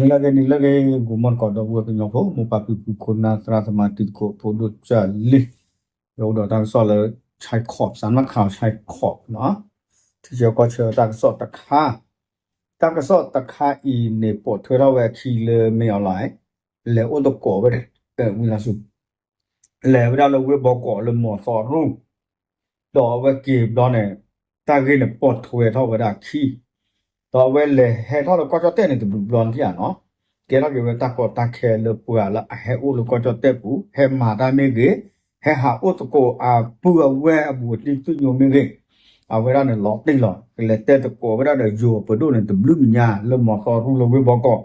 လၢဂ့ၤ နံၤလၢဂ့ၤ ဂီၤမီၢ်တကိး ဒီပုၢ်ဝဲၢ်ကညီဖိ မိၢ်ပၢ်ဖံဖု ခိၣ်နၢ်သရၣ်သမါ တံၤသကိး ဖိဒိၣ်ကၢ်လံၤ, ယအိၣ်ဒီးတၢ်ကစီၣ်လၢ ဆဲးခီး စးမခး ဆဲးခီးနီၤ, ထံဆၢကီၢ်ဆၢတၢ်ကစီၣ်တခါ, တၢ်ကစီၣ်တခါအံၤန့ၣ် ပိာ်ထွဲထီၣ်ဝဲအခံလၢ မင်းအောင်လှိုင် လဲၤအိၣ်သကိးဝဲ ဝံၤလီၤဆူ လဲၤဝဲဒၣ်လၢဝ့ၢ်ဘီကီးလၢမီၤသီရူၢ်, ဒီးအဝဲက့ၤဘျီန့ၣ် တၢ်ဂ့ၢ်န့ၣ်ပိာ်ထွဲထီၣ်ဝဲဒၣ်အခံ, ဒီးအဝဲလဲၤဟဲထီၣ်လၢကီၢ်ကၠီၣ်တဲၣ်န့ၣ် တဘျုးဘျီန့ၣ်ဧါနီၤ, ကဲထီၣ်က့ၤဝဲတၢ်ကီတၢ်ခဲလၢပှၤလၢအဟဲအိၣ်လၢကီၢ်ကၠီၣ်တဲၣ်ပူၤ ဟဲမၤတၢ်မ့ၢ်ဂ့ၤ, ဟဲဟးအိၣ်သကိးအပုၢ်အဝဲၢ်အဘူးအတံၢ်သ့ၣ်ညိမ့ၢ်ဂ့ၤ, အဝဲဒၣ်န့ၣ်လီၤတံၢ်လီၤ ကလဲၤတဲသကိးဝဲဒၣ်ဒီးယိၤပဒိၣ်န့ၣ် တဘျုးမံၤညါလၢမီၤသီရူၢ်လၢဝ့ၢ်ဘီကီး,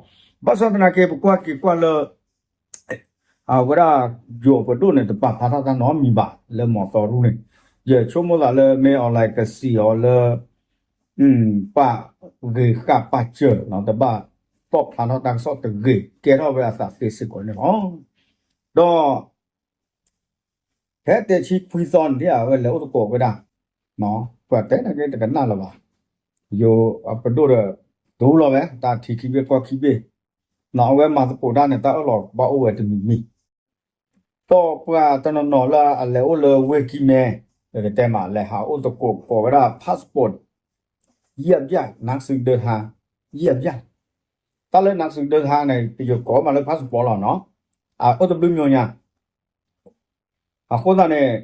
ဘၣ်ဆၣ်သနာ်က့ ပကွၢ်က့ၤကွၢ်လၢ အဝဲဒၣ်ယိၤပဒိၣ်န့ၣ် တပာ်ဖျါထီၣ်တၢ်နီတမံၤဘၣ် လၢမီၤသီရူၢ်န့ၣ်, ယဆိကမိၣ်သးလၢ မင်းအောင်လှိုင် ကစံးအီၤလၢ ပာ်ဂ့ၤဃာ်ပာ်စၢၤနီၤ, တဘၣ်ပာ်ဖျါထီၣ်တၢ်ကစီၣ်တဂ့ၤ ကဲထီၣ်ဝဲအသးသ့စ့ၢ်ကီးန့ၣ်လီၤ. ဒီး ဖဲတဆံခွံသီန့ၣ် အဝဲလဲၤအိၣ်သကိးဝဲဒၣ်, ပှၤတဲန့ၣ်က့တကနၣ်လၢၤဘၣ်, ယိၤအပဒိၣ်ဒီး တူၢ်လီၤဝဲ တၢ်ထံခံဘ့ၣ်ကီၢ်ခံဘ့ၣ်, အဝဲမၤသကိးတၢ်န့ၣ် တၢ်အၢၣ်လီၤဘၣ်အိၣ်ဝဲတမံၤမံၤ, ဒီးပှၤတနီၤနီၤလၢအလဲၤအိၣ်လၢဝ့ၢ်ကံၢ်မဲ ပကတဲမး လဲၤဟးအိၣ်သကိးကိးဝဲဒၣ် passport ယဲၢ်ပျၢ် နၢ်စုဒၢဟါ ယဲၢ်ပျၢ်, တၢ်လၢ နၢ်စုဒၢဟါ န့ၣ် ပယီၤကိးမးလၢ passport လီၤနီၤ, အအိၣ်တဘျုးမံၤညါ, အဃိသတးန့ၣ်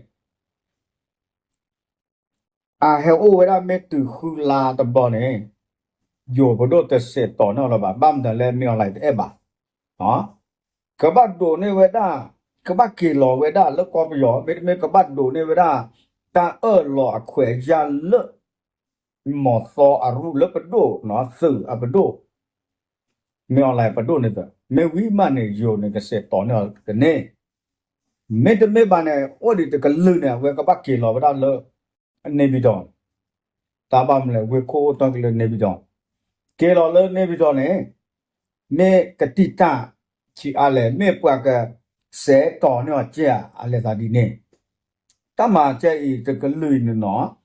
အဟဲအိၣ်ဝဲဒၣ်မ့ၢ်တုၤဃုလါတဘျီန့ၣ် ယိၤပဒိၣ်တစဲးတီၤန့ၢ်အီၤလၢၤဘၣ်, ဘၣ်မတၤလဲၣ် မင်းအောင်လှိုင် တအဲၣ်ဘၣ်, ကဘၣ်ဒိးန့ၢ်ဝဲဒၣ်, ကဘၣ်က့ၤလီၤဝဲဒၣ်လၢကီၢ်ပယီၤ မ့တမ့ၢ်ကဘၣ်ဒိးန့ၢ်ဝဲဒၣ် တၢ်အၢၣ်လီၤအခွဲးအယာ်လၢ မီၤသီအရူၢ်လၢပဒိၣ်နီၤ သုးအပဒိၣ် မင်းအောင်လှိုင် ပဒိၣ်န့ၣ်သ့, မ့ၢ်ဝံၤမးန့ၣ် ယိၤန့ၣ် ကစဲးတီၤန့ၢ်အီၤကန့ၢ်, မ့တမ့ၢ်ဘၣ်န့ၣ် အိၣ်ဒံးတကလုာ်န့ၣ် အဝဲကဘၣ်က့ၤလီၤဝဲဒၣ်လၢ န့ၣ်ပံၤတီၤ, တၢ်ဘၣ်မနုၤလဲၣ် ဝ့ၢ်ခိၣ်အိၣ်တီၢ်က့ၤလၢန့ၣ်ပံၤတီၤ, က့ၤလီၤလၢန့ၣ်ပံၤတီၤန့ၣ် မ့ၢ်ကတံာ်တၢ်ဆံးအါလဲၣ်, မ့ၢ်ပှၤကစဲးတီၤန့ၢ်အီၤကဲဧါ အလဲၤသးဒ်န့ၣ်, တၢ်မၤကဲအံၤတကလုာ်အံၤန့ၣ်နီၤ,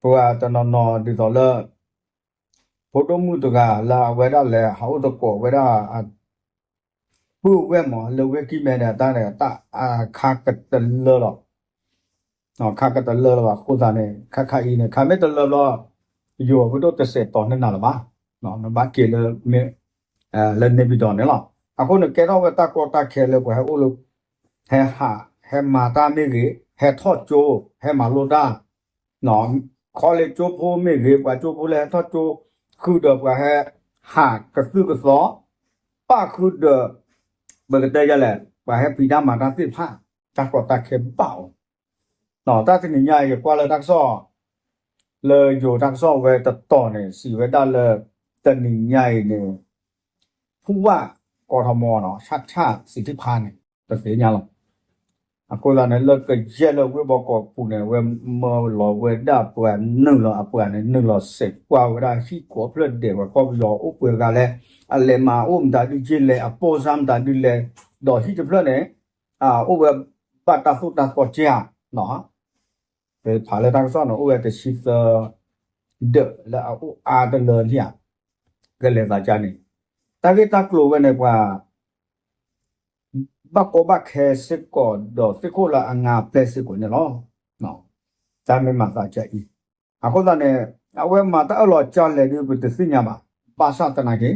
ပှၤတနီၤနီၤဒ်သိးလၢ ဖိဒိၣ်မုၣ်တဂၤလၢအဝဲဒၣ်လဲၤဟးအိၣ်သကိးဝဲဒၣ် ပုၢ်ဝဲၢ်မး လၢဝ့ၢ်ကံၢ်မဲန့ၣ် အတၢ်န့ၣ် တၢ်အခါကတလၢလီၤ, ခါကတလၢလီၤဘၣ်အဃိသတးန့ၣ် ခါခါအံၤန့ၣ် ခါမ့ၢ်တလၢဘျီ ယိၤအပဒိၣ်တစဲးတီၤန့ၢ်နၤလၢၤဘၣ်, နဘၣ်က့ၤလၢ လၢန့ၣ်ပံၤတီၤန့ၣ်လီၤ. အဃိန့ၣ် ကဲထီၣ်ဝဲတၢ်ကီတၢ်ခဲလၢပှၤဟဲအိၣ်လၢ ဟဲဟး ဟဲမၤတၢ်မ့ၢ်ဂ့ၤ, ဟဲထီၣ်ကၠိ ဟဲမၤလိတၢ် ခီလ့ၣ်ကၠိဖိမ့ၢ်ဂ့ၤ, ပှၤကၠိဖိလၢဟဲထီၣ်ကၠိ ဃုာ်ဒီးပှၤဟဲဟးကသုၣ်ကသီ, ပၣ်ဃုာ်ဒီး ပကတဲယလဲၣ် ပှၤဟဲဖံးတၢ်မၤတၢ်သ့ၣ်တဖၣ် တၢ်ကီတၢ်ခဲဘၣ်အီၤ, တၢ်တနံၤညါအံၤ ယကွၢ်လၢတၢ်ကစီၣ် လၢယိၤတၢ်ကစီၣ်ဝဲတတီၤန့ၣ် စံးဝဲဒၣ်လၢ တနံၤညါအံၤန့ၣ် ဖူဝၣ်ကီထီမီနီၤ ဆၣ်ဆၣ်စံးထံဖါန့ၣ် ပသ့ၣ်ညါလီၤ. အဃိသတးန့ၣ် လၢကယဲၢ်လၢဝ့ၢ်ဘီကီးပူၤန့ၣ် အဝဲမၢလီၤဝဲဒၣ်ပှၤနုာ်လီၤအပှၤန့ၣ် နုာ်လီၤစဲးကွၢ်ဝဲဒၣ်ဟံၣ်ကိးဖျၢၣ်ဒဲး ပှၤကီၢ်ပယီၤအိၣ်ပှဲၤဂၤလဲၣ်, အလဲၤမၤအိၣ်မတၤဒုက့လဲၣ်, အပိၢ်စါမတၤဒုလဲၣ်, ဒီးဟံၣ်တဖျၢၣ်န့ၣ် အိၣ်ဝဲဘၣ်တၢ်သိၣ်တၢ်သီကဲဧါ ဖးလၢတၢ်ကစီၣ်န့ၣ် အိၣ်ဝဲတဆံသၢ ဒၢးလၢအအိၣ်အါတလၢန့ၣ်ဧါ, ကလဲၤသးကါန့ၣ် တၢ်ဂ့ၢ်တၢ်ကျိၤဝဲန့ၣ် ပှၤ ဘၣ်ကီဘၣ်ခဲစ့ၢ်ကီးဒီးသ့ၣ်ခိၣ်လၢအငါပျဲစ့ၢ်ကီးန့ၣ်လီၤ. တၢ်မ့ၢ်မၤသးကါအံၤ အဃိသတးန့ၣ် အဝဲမၤတၢ်အၢၣ်လီၤကၢ်လဲၣ်ဒုး ပတသ့ၣ်ညါဘၣ်. ဘၣ်ဆၣ်သနာ်က့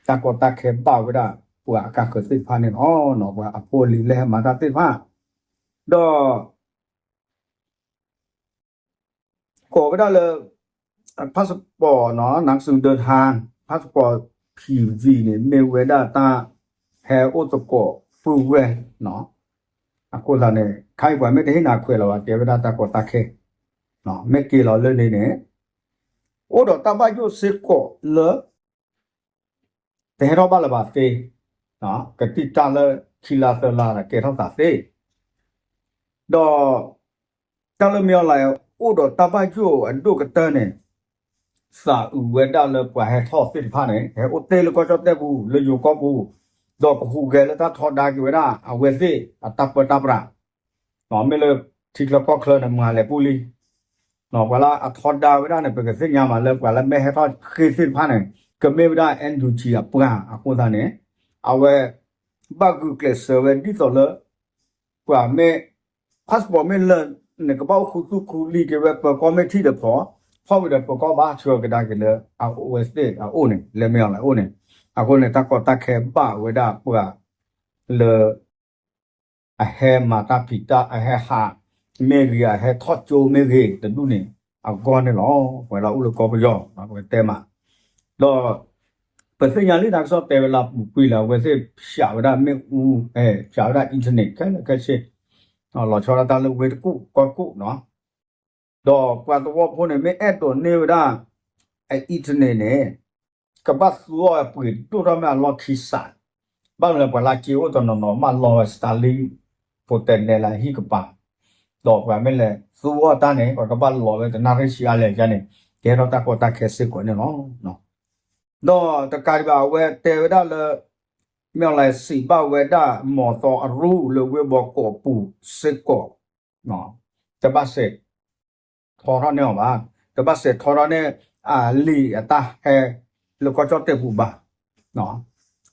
တၢ်ကီတၢ်ခဲဘၣ်ဝဲဒၣ် ပှၤအကါဃၢၤသ့ၣ်တဖၣ်န့ၣ်လီၤ. ပှၤအဖိအလံၤလၢဟဲမၤတၢ်သ့ၣ်တဖၣ် ဒီး ကိးဝဲဒၣ်လၢ passport နီၤ နၢ်စူၣ်ဒၢထါ passport ဖံးဝံၤန့ၣ် မ့ၢ်ဝဲဒၣ်တၢ်ဟဲအိၣ်သကိးပုၢ်ဝဲၢ်နီၤ. အဃိသတးန့ၣ် ခါအံၤပှၤမ့ၢ်တဟ့ၣ်နၤခွဲးလီၤဘၣ် ကဲဝဲဒၣ်တၢ်ကီတၢ်ခဲ မ့ၢ်က့ၤလီၤလၢန့ၣ်န့ၣ် အိၣ်ဒီးတၢ်ဘၣ်ယိၣ်စ့ၢ်ကီးလၢ တဟဲထီၣ်ဘၣ်လၢၤဘၣ်သ့, ကတံၢ်တၢ်လၢခံလါသၢလါဒီးကဲထီၣ်သးသ့, ဒီး တၢ်လၢမ့ၢ်အီၤလၢ အိၣ်ဒီးတၢ်ဘၣ်ယိၣ်အဒိၣ်ကတၢၢ်န့ၣ် သးအုးဝဲဒၣ်လၢပှၤဟဲထီၣ်သ့ၣ်တဖၣ်န့ၣ် ဟဲအိၣ်တ့ၢ်လၢကီၢ်ကၠီၣ်တဲၣ်ပူၤ လၢယိၤကီၢ်ပူၤ, ဒီးကဟူးဂဲၤလၢတၢ်ထီဒါက့ၤဝဲဒၣ် အဝဲသ့ၣ်အတၢ်ပၢတၢ်ပြး မ့ၢ်လၢထံချၢကီၢ်ချၢန့ၣ် မၤလဲၤပူၤလံ, ပှၤလၢအထီဒါဝဲဒၣ်န့ၣ် ပကသ့ၣ်ညါမးလၢပှၤလၢမ့ၢ်ဟဲထီၣ်ဃ့သ့ၣ်တဖၣ်န့ၣ် ကမ့ၢ်ဝဲဒၣ် NUG အပှၤအဃိသတးန့ၣ် အဝဲ ဘၣ်ဂုာ်ကျဲးစၢးဝဲဒ်သိးလၢ ပှၤမ့ၢ် passport မ့ၢ်လၢာ် နကဘၣ်အိၣ်ဃူသူၣ်ဃူလံၤက့ၤဝဲ ပၢၤကီၢ်မ့ၢ်ထံၣ်ဒီးဖီ ဖီၣ်ဝံၤဒီးပၢၤကီၢ်ဘၣ်ဆှၢကဒါက့ၤလၢအဝဲသ့ၣ်အအိၣ်န့ၣ် လၢမ့ၢ်အီၤလၢအအိၣ်န့ၣ် အဃိန့ၣ် တၢ်ကီတၢ်ခဲဘၣ်ဝဲဒၣ်ပှၤ လၢ အဟဲမၤတၢ်ဖံးတၢ် အဟဲဟးမ့ၢ်ဂ့ၤ အဟဲထီၣ်ကၠိမ့ၢ်ဂ့ၤ တဒူၣ်န့ၣ် အဂီၢ်န့ၣ်လီၤ. ပဝဲဒၣ်အိၣ်လၢကီၢ်ပယီၤ ပကတဲမး ဒီး ပသ့ၣ်ညါလံတၢ်ကစီၣ်တဲဝဲလၢအပူၤကွံာ်လၢ အဝဲသ့ၣ်ဖျးဝဲဒၣ်မ့ၣ်အူ ဖျးဝဲဒၣ် internet ခဲလၢာ်ခဲဆ့ လီၤဆီဒၣ်တၢ်လၢဝ့ၢ်တကူၣ်ကီၢ်တကူၣ်နီၤ ဒီးပှၤသဝီဖိန့ၣ် မ့ၢ်အဲၣ်ဒိးန့ၢ်ဝဲဒၣ် အ internet န့ၣ် ကဘၣ်သူအီၤပှ့ၤဒိၣ်ထီၣ်မ့ၢ်အလီၢ်ခံစး, ဘၣ်မနုၤလဲၣ်ပှၤလၢက့ၤအိၣ်တနီၤနီၤ မၢလီၤဝဲ Starlink ဖိတဲနဲလၢဟံၣ်ကပၤ, ဒီးပှၤမ့ၢ်လဲၤသူအီၤတၢ်န့ၣ် ပှၤကဘၣ်လီၤဝဲတနၣ်ရံၣ်ဆံအါလဲၣ်ယါန့ၣ် ကဲထီၣ်တၢ်ကီတၢ်ခဲစ့ၢ်ကီးန့ၣ်လီၤ. ဒီးတကးဒံးဘၣ် အဝဲတဲဝဲဒၣ်လၢ မ့ၢ်အီၤလဲၤစံးဘၣ်ဝဲဒၣ် မီၤသီအရူလၢဝ့ၢ်ဘီကီးအပူၤစ့ၢ်ကီး တဘၣ်စဲးထီထီၣ်န့ၢ်အီၤဘၣ်, တဘၣ်စဲးထီထီၣ်န့ၢ် အလံာ်အတၢ်ဟဲလၢကီၢ်ကၠီၣ်တဲာ်ပူၤဘၣ်.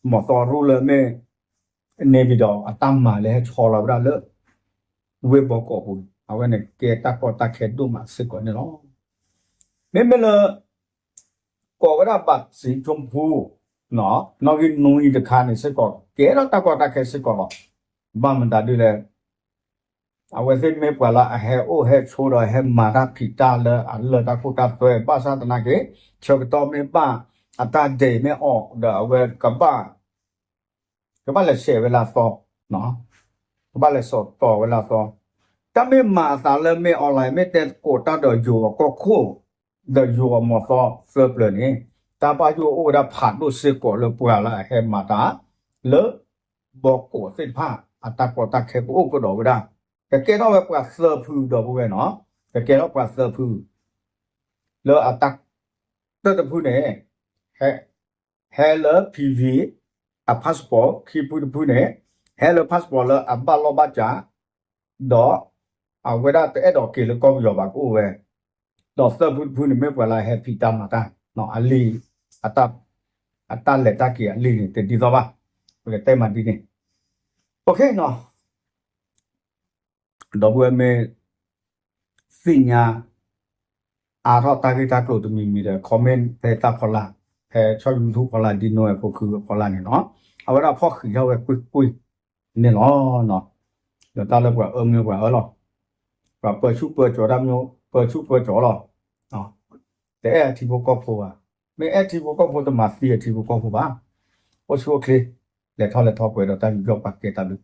မီၤသီအရူလၢမ့ၢ် န့ၣ်ပဒီးအတၢ်မၤလၢဟဲဆီလီၤဝဲဒၣ်လၢ ဝ့ၢ်ဘီကီးပူၤန့ၣ် အဝဲန့ၣ်ကဲတၢ်ကီတၢ်ခဲဒိၣ်မးစ့ၢ်ကီးန့ၣ်လီၤ. မ့မ့ၢ်လၢ ကိးဝဲဒၣ်ဘၣ်စံးကၠိဖူ နီၣ်ဂံၢ်နွံတခါန့ၣ်စ့ၢ်ကီး ကဲထီၣ်တၢ်ကီတၢ်ခဲစ့ၢ်ကီးလီၤ. ဘၣ်မတၤဒ်လဲၣ် အဝဲသ့ၣ်မ့ၢ်ပှၤလၢအဟဲအိၣ်ဟဲဆိးဒီးဟဲမၤတၢ်ဖံးတၢ်လၢအလၢတၢ်ခိတၢ်သွဲ ဘၣ်ဆၣ်သနာ်က့ ဆၢကတီၢ်မ့ၢ်ဘၣ် အတၢ်ဒဲးမ့ၢ်အီၤဒီးအဝဲကဘၣ် ကဘၣ်လဲၤဆဲးဝဲလၢအသီ, ကဘၣ်လဲၤစိာ်တီၤဝဲလၢအသီ, တၢ်မ့ၢ်မၤအသးလၢမ့ၢ် online မ့ၢ်တဲသကိးတၢ်ဒီးယိၤအကီၢ်ခိၣ် ဒီးယိၤအမီၤသီသၢပျၢၤန့ၣ် တၢ်ဘၣ်ယိၣ်အိၣ်ဝဲဒၣ်ဖးဒိၣ်စ့ၢ်ကီးလၢပှၤလၢအဟဲမၤတၢ် လၢ ဘီကီးသ့ၣ်တဖၣ် အတၢ်ကီတၢ်ခဲကအိၣ်ကဒီးဝဲဒၣ်, ကကဲထီၣ်ဝဲပှၤသၢဖုဒီပုၢ်ဝဲၢ်နီၤ, ကကဲထီၣ်ပှၤသၢဖု လၢအတၢ် တၢၢ်တဖုန့ၣ် ဟဲလၢ PV အ passport ခံဖုတဖုန့ၣ် ဟဲလၢ passport လၢအဘၣ်လီၢ်ဘၣ်စး ဒီး အဝဲဒၣ်တအဲၣ်ဒိးက့ၤလၢကီၢ်ပယီၤဘၣ်ကအိၣ်ဝဲ, ဒီးသၢဖုတဖုန့ၣ်မ့ၢ်ပှၤလၢအဟဲဖံးတၢ်မၤတၢ် အလံာ် အတၢ်လဲၤတၢ်က့ၤအလံာ်န့ၣ် တဒ်သိးဘၣ်, ပကတဲမးဒ်န့ၣ်, အိၣ်ခ့နီၤ ဒီပုၢ်ဝဲၢ်မ့ၢ် သ့ၣ်ညါ အါထီၣ်တၢ်ဂ့ၢ်တၢ်ကျိၤတမံၤမံၤဒီး comment ဖဲတၢ်ဖီလာ်, ဖဲဆီၣ် YouTube ဖီလာ် ဒ်နိဝဲၢ်ဖိခုအဖီလာ်န့ၣ်နီၤ, အဝဲဒၣ်ဖီၣ်ဃံးထီၣ်ဝဲကွ့ၢ်ကွ့ၢ်န့ၣ်လီၤ. ဒီးတၢ်လၢပှၤအၢမ့ၢ်ပှၤအၢလီၤ, ပှၤပၢဆူၣ်ပၢကၠီၤတၢ်မ့ၢ်ပၢဆူၣ်ပၢကၠီၤလီၤ. တအဲၣ်အထံဖိကီၢ်ဖိဘၣ်, မ့ၢ်အဲၣ်ထံဖိကီၢ်ဖိတမၤသံအထံဖိကီၢ်ဖိဘၣ်. အိၣ်ဆူၣ်အိၣ်ချ့, လဲၤထီၣ်လဲၤထီပှဲၤဒီးတၢ်ယူးယီၣ်ပာ်ကဲတၢ်ဘျုး